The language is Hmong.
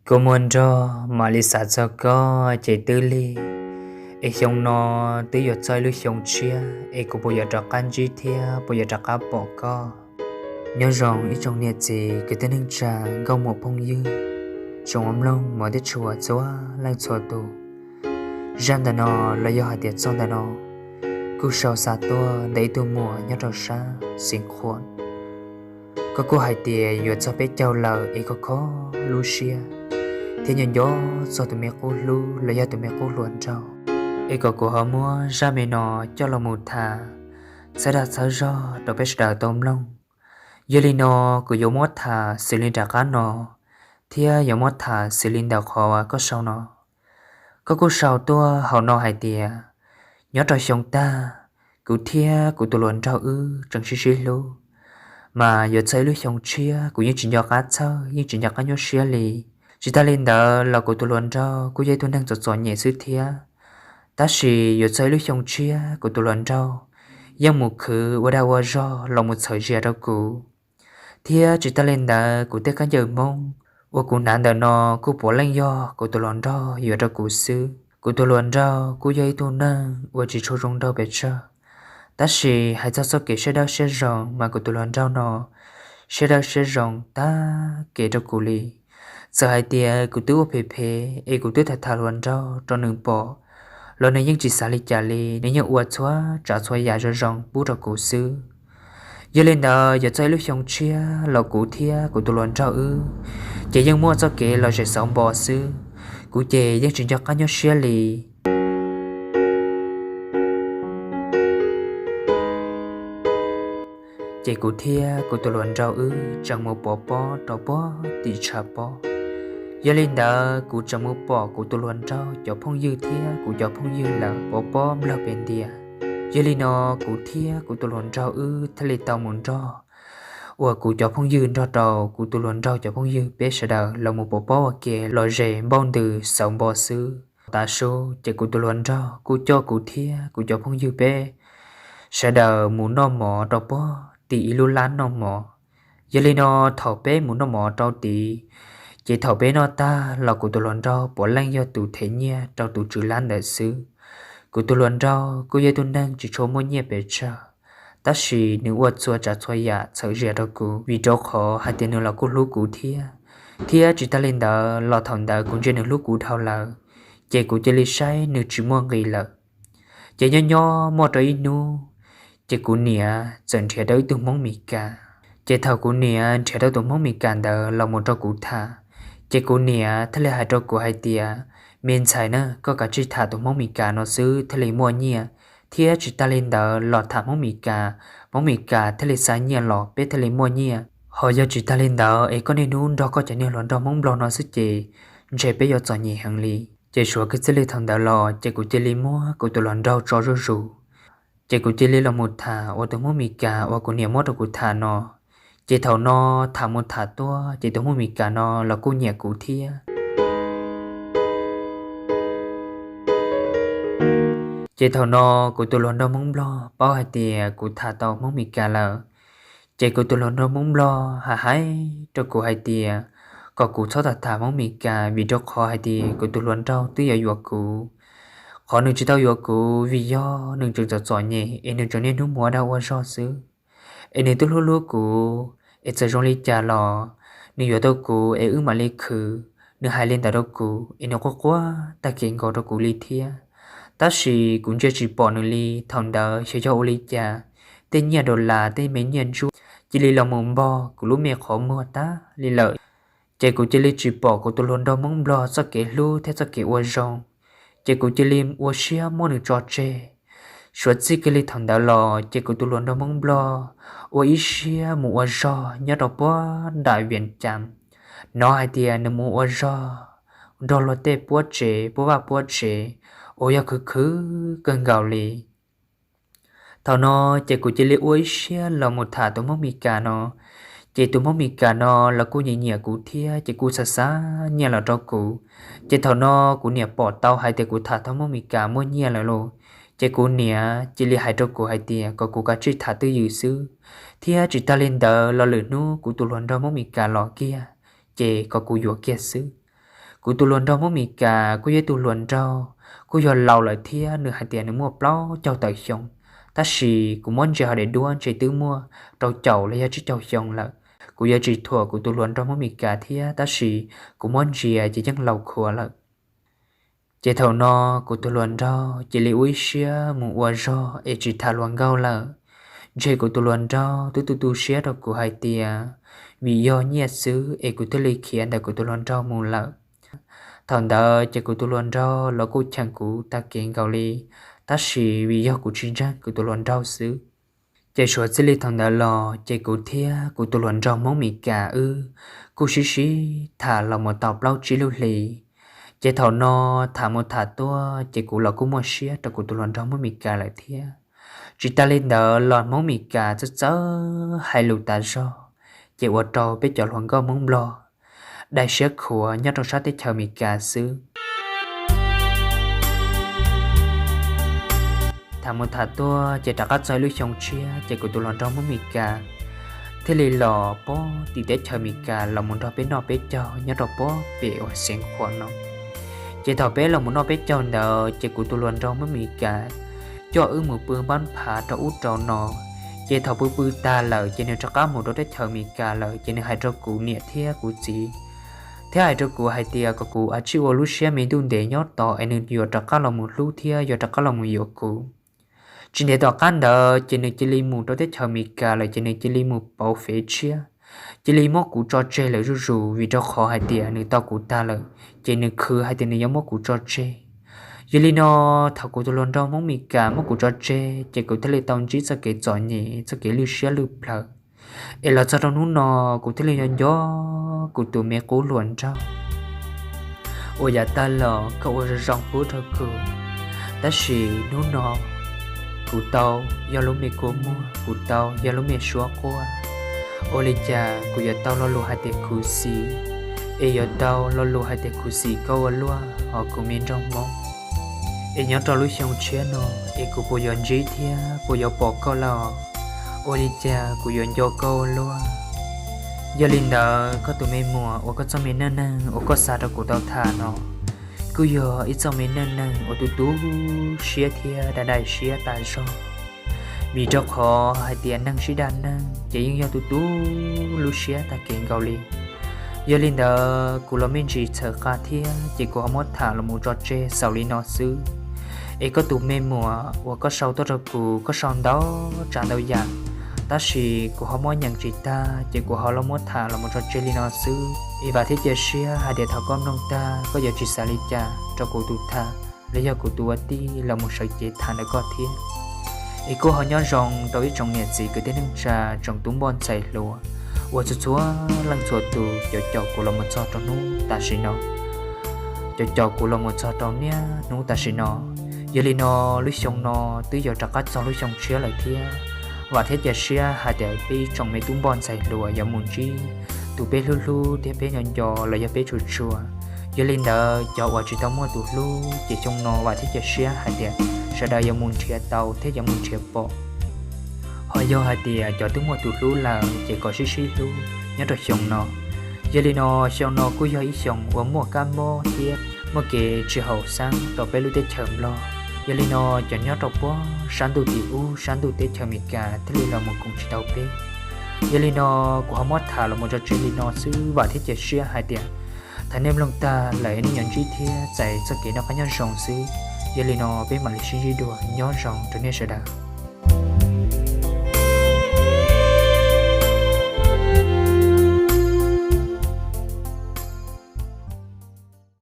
Kua muag nrog mam li xav txog koj ces twb lig, es xyoo no twb yuav txog ib lub xyoo tshiab es kuv puas yuav rov qab ntsib thiab puas yuav rov qab pom koj. Nyob zoo ib tsoom niam txiv kwv tij neej tsa nkauj muam phooj ywg, tsoom mloog mov thiab tshua txhua leej txhua tus. Zaj ntawm no los yog hais tias txoj ntawm no kuj sau xa tuaj ntawm ib tug muam nyob rau sab Xeev Khuam. Koj kuj hais tias yuav txog peb caug lawm es koj kho lub siab thiab nco nco txog tus me qub hlub los yog tus me qub hluas nraug, es kom kuv ho muab zaj me no coj los mus tham txhawb dag txhawb zog rau peb sawv daws tau mloog. Yog li no kuv yuav muab tham xws li nram qab no thiab yuav muab tham xws li ntawm qhov koj sau no. Koj kuj sau tuaj hauv no hais tias nyob rau xyoo tag, kuv thiab kuv tus hluas nraug wb tseem sib sib hlub, mas yuav txog ib lub xyoo tshiab kuv yeej tsis nco qab txhawj yeej tsis nco qab nyuaj siab li. Tsis tas li ntawd los kuv tus hluas nraug kuj yog ib tug neeg txom txom nyem xwb thiab. Tab sis yuav txog ib lub xyoo tshiab kuv tus hluas nraug yeej mus khwv ua dag ua zog los mus txhawm zias rau kuv. Thiab tsis tas li ntawd kuv tej khaub ncaws Hmoob uas kuv hnav ntawm no kuj puav leej yog kuv tus hluas nraug yuav rau kuv xwb. Kuv tus hluas nraug kuj yog ib tug neeg uas tsis tshua zoo nraug pes tsawg, tab sis hais txog txoj kev siab dawb siab zoo mas kuv tus hluas nraug no siab dawb siab zoo tag kev rau kuv li. Txawm hais tias kuv twb ua phem phem es kuv twb tham tham hluas nraug rau nws pom los nws yeej tsis xav li cas li, nws yeej ua txhua tsav txhua yam zoo zoo pub rau kuv xwb. Yog li ntawd yuav txog ib lub xyoo tshiab los kuv thiab kuv tus hluas nraug wb ces yeej muaj txoj kev lom zem xauv npo xwb. Kuv ces yeej tsis nco qab nyuaj siab li. Ces kuv thiab kuv tus hluas nraug wb tseem mus pov pob rau puag tim tshav pob. Yog li ntawd kuv tseem mus pom kuv tus hluas nraug cov phooj ywg thiab kuv cov phooj ywg lawm pov pob nplawg pes ntias. Yog li no kuv thiab kuv tus hluas nraug wb thiaj li tau mus nrog uas kuv cov phooj ywg nrog rau kuv tus hluas nraug cov phooj ywg peb sawv daws los mus pov pob ua ke lom zem npauj ntws xauv npo xwb. Tav su ces kuv tus hluas nraug kuj coj kuv thiab kuv cov phooj ywg peb sawv daws mus noj mov rau puag tim ib lub lab noj mov. Yog li no thaum peb mus noj mov rau tid, ces thaum peb noj tag los kuv tus hluas nraug puav leej yog tus them nyiaj rau tus tswv lab ntawd xwb. Kuv tus hluas nraug kuj yog ib tug neeg tsis tshua muaj nyiaj pes tsawg, tab sis nws ua txhua tsav txhua yam txhawm zias rau kuv vim rau qhov hais tias nws los kuj hlub kuv thiab. Thiab tsis tas li ntawd los thaum ntawd kuv ntsia nws hlub kuv dhau lawm, ces kuv cia li saib nws tsis muaj nqis lawm. Ces nyob nyob muaj rau ib hnub, ces kuv niam txawm nrhiav tau ib tug Hmoob Mes Kas. Ces thaum kuv niam nrhiav tau tus Hmoob Mes Kas ntawd los mus rau kuv tham, ces kuv niam thiaj li hais rau kuv hais tias, me ntxhais na, koj kav tsij tham tus Hmoob Mes Kas no xwb thiaj li muaj nyiaj, thiab tsis tas li ntawd los tham Hmoob Mes Kas, Hmoob Mes Kas thiaj li xa nyiaj los peb thiaj li muaj nyiaj. Ho yog tsis tas li ntawd es koj niaj hnub nrog koj cov niag hluas nraug Hmoob Nplog no xwb ces ntshe peb yuav txom nyem heev li. Ces suav kiag txij li thaum ntawd los ces kuv cia li muab kuv tus hluas nraug tso zuj zus. Ces kuv cia li los mus tham uas tus Hmoob Mes Kas uas kuv niam muab rau kuv tham no. Ces thaum no tham mus tham tuaj ces tus Hmoob Mes Kas no los kuj nyiam kuv thiab. Ces thaum no kuv tus hluas nraug Hmoob Nplog paub hais tias kuv tham tau Hmoob Mes Kas lawm, ces kuv tus hluas nraug Hmoob Nplog hais hais rau kuv hais tias kom kuv txhob tham tham Hmoob Mes Kas vim rau qhov hais tias kuv tus hluas nraug twb yuav yuav kuv. Qhov nws tsis tau yuav kuv vim yog nws tseem txom txom nyem es nws tseem niaj hnub mus ua dag ua zog xwb. Es nws twb hlub hlub kuv, es txawm zoo li cas los nws yuav tau kuv es wb mam li khwv. Nws hais li ntawd rau kuv es nws quaj quaj tag kev nkaus rau kuv li thiab. Tab sis kuv ntsia tsis pom nws li, thaum ntawd xyov yog ua li cas, tej nyiaj dollar tej me nyiaj ntsuab cia li los mus npog kuv lub me qhov muag tag li lawm. Ces kuv cia li tsis pom kuv tus hluas nraug Hmoob Nplog txoj kev hlub thiab txoj kev ua zoo, ces kuv cia li ua siab muab nws tso tseg. Suav txij kiag li thaum ntawd los ces kuv tus hluas nraug Hmoob Nplog ua ib siab mus ua zog nyob rau puag nram Vias Cas. Hnov hais tias nws mus ua zog nrog luag tej puab tsev puab vaj puab tsev uas yog khwv khwv kawg nkaus li. Thaum no ces kuv cia li ua ib siab los mus tham tus Hmoob Mes Kas no. Ces tus Hmoob Mes Kas no los kuj nyiam nyiam kuv thiab ces kuj xa xa nyiaj los rau kuv. Ces thaum no kuv niam pom tau hais tias kuv tham tau Hmoob Mes Kas muaj nyiaj lawm lauj, ces kuv niam cia li hais rau kuv hais tias kom kuv kav tsij tham twj ywm xwb, thiab tsis tas li ntawd los lwm hnub kuv tus hluas nraug Hmoob Mes Kas los kiag, ces kom kuv yuav kiag xwb. Kuv tus hluas nraug Hmoob Mes Kas kuj yog ib tug hluas nraug kuj yog laus lawm thiab, nws hais tias nws muaj plaub caug tawm xyoo, tab sis kuv muab ntsia hauv daim duab ntshe twb muaj rau caum los yog tsib caug xyoo lawm. Kuv yuav tsis thuam kuv tus hluas nraug Hmoob Mes Kas thiab, tab sis kuv muab ntsia ces yeej laus khuav lawm. Ces thaum no kuv tus hluas nraug cia li ua ib siab mus ua zog es tsis tham hluas nkauj lawm. Ntshe kuv tus hluas nraug twb tu tu siab rau kuv hais tias vim yog nyiaj xwb es kuv thiaj li khiav ntawm kuv tus hluas nraug mus lawm. Thaum ntawd ces kuv tus hluas nraug los kuj cheem kuv tag kev nkaus li, tab sis vim yog kuv tsis ntseeg kuv tus hluas nraug xwb. Ces suav txij li thaum ntawd los ces kuv thiab kuv tus hluas nraug Hmoob Mes Kas wb kuj sib sib tham los mus tau plaub tsib lub hlis. Ces thaum no tham mus tham tuaj ces kuv los kuj muaj siab rau kuv tus hluas nraug Hmoob Mes Kas lawm thiab. Tsis tas li ntawd los Hmoob Mes Kas txawj txawj hais lus tas zog, ces ua rau peb cov hluas nkauj Hmoob Nplog dai siab khuav nyob rau sab teb chaws Amelikas xwb. Tham mus tham tuaj ces rov qab txog ib lub xyoo tshiab ces kuv tus hluas nraug Hmoob Mes Kas thiaj li los puag tim teb chaws Amelikas los mus nrog peb noj peb caug nyob rau puag pem uas Xeev Khuam no. Ces thaum peb los mus noj peb caug ntawd ces kuv tus hluas nraug Hmoob Mes Kas coj wb mus pw npab phav rau ub rau no. Ces thaum pw pw tag lawm ces nws rov qab mus rau teb chaws Amelikas lawm ces nws hais rau kuv niam thiab kuv txiv, thiab hais rau kuv hais tias kom kuv ua tsis ua lub siab me ntuj ntev nyob tos es nws yuav rov qab los mus hlub thiab yuav rov qab los mus yuav kuv. Tsis ntev tom qab ntawd ces nws cia li mus rau teb chaws Amelikas lawm ces nws cia li mus pauv fev tshiab, cia li muab kuv tso tseg lawm zuj zus vim rau qhov hais tias nws tau kuv tag lawm, ces nws khwv hais tias nws yuav muab kuv tso tseg. Yog li no, thaum kuv tus hluas nraug Hmoob Mes Kas muab kuv tso tseg ces kuv thiaj li tau ntsib txoj kev txom nyem txoj kev lwj siab lwj plawv. Es los txog rau hnub no kuv thiaj li yuav nco kuv tus me qub hluas nraug uas yav tag los koj ua zoo zoo pub rau kuv, tab sis hnub no kuv tau yog lub me kua muag, kuv tau yog lub me suab quaj. Ua li cas kuv yuav tau lo lus hais tias khuv xim, es yuav tau lo lus hais tias khuv xim koj ua luaj os kuv me nraug Hmoob. Es nyob rau lub xyoo tshiab no es kuv puas yuav ntsib thiab puas yuav pom koj lawm? Ua li cas kuv yuav nco koj ua luaj? Yog li ntawd koj tus me muam uas koj txoj me neej neeg uas koj xa rau kuv tau tham no kuj yog ib txoj me neej neeg uas tu tu siab thiab dai dai siab tas zog, vim rau qhov hais tias neeg sib daj neeg ces yeej yog tu tu lub siab tag kev nkaus li. Yog li ntawd kuv los me ntsis txhawm qa thiab ces kuv ho muab tham los mus tso tseg xaus li no xwb. Es koj tus me muam uas koj sau tuaj rau kuv, koj sau ntau tsav ntau yam, tab sis kuv ho muab nyeem tsis tag ces kuv ho los muab tham los mus tso tseg li no xwb. Es vam thiab cia siab hais tias thaum koj mloog tag koj yuav tsis xav li cas rau kuv tus tham los yog kuv tus ua tij los mus sawv cev tham ntawm koj thiab. Es kuj ho nyob zoo rau ib tsoom niam txiv kwv tij neej tsa, tsoom tub npoj ntxhais hluas uas txhua txhua leej txhua tus cov caum kuv los mus txog rau hnub tam sim no, cov caum kuv los mus txog rau niaj hnub tam sim no. Yog li no, lub xyoo no twb yuav rov qab txog lub xyoo tshiab lawm thiab. Vam thiab cia siab hais tias peb ib tsoom me tub npoj ntxhais hluas yuav mus ntsib tus peb hlub hlub thiab peb nco nco los yog peb tshua tshua. Yog li ntawd cov uas tsis tau muaj tus hlub ces xyoo no vam thiab cia siab hais tias sawv daws yuav mus nrhiav tau thiab yuav mus nrhiav pom. Ho yog hais tias cov twb muaj tus hlub lawm ces kom sib sib hlub nyob rau xyoo no. Yog li no, xyoo no kuj yog ib xyoo uas muaj kab mob thiab muaj kev tsis haum xeeb rau peb lub teb chaws Nplog. Yog li no, cov nyob rau puag sab ntuj tim ub sab ntuj teb chaws Amelikas thiaj li los mus koom tsis tau peb. Yog li no, kuv ho muab tham los mus tso tseg li no xwb, vam thiab cia siab hais tias thaum nej mloog tag lawm nej yuav ntsib thiab txais txoj kev noj qab nyob zoo xwb. Yog li no, peb mam li sib ntsib dua, nyob zoo rau nej sawv daws.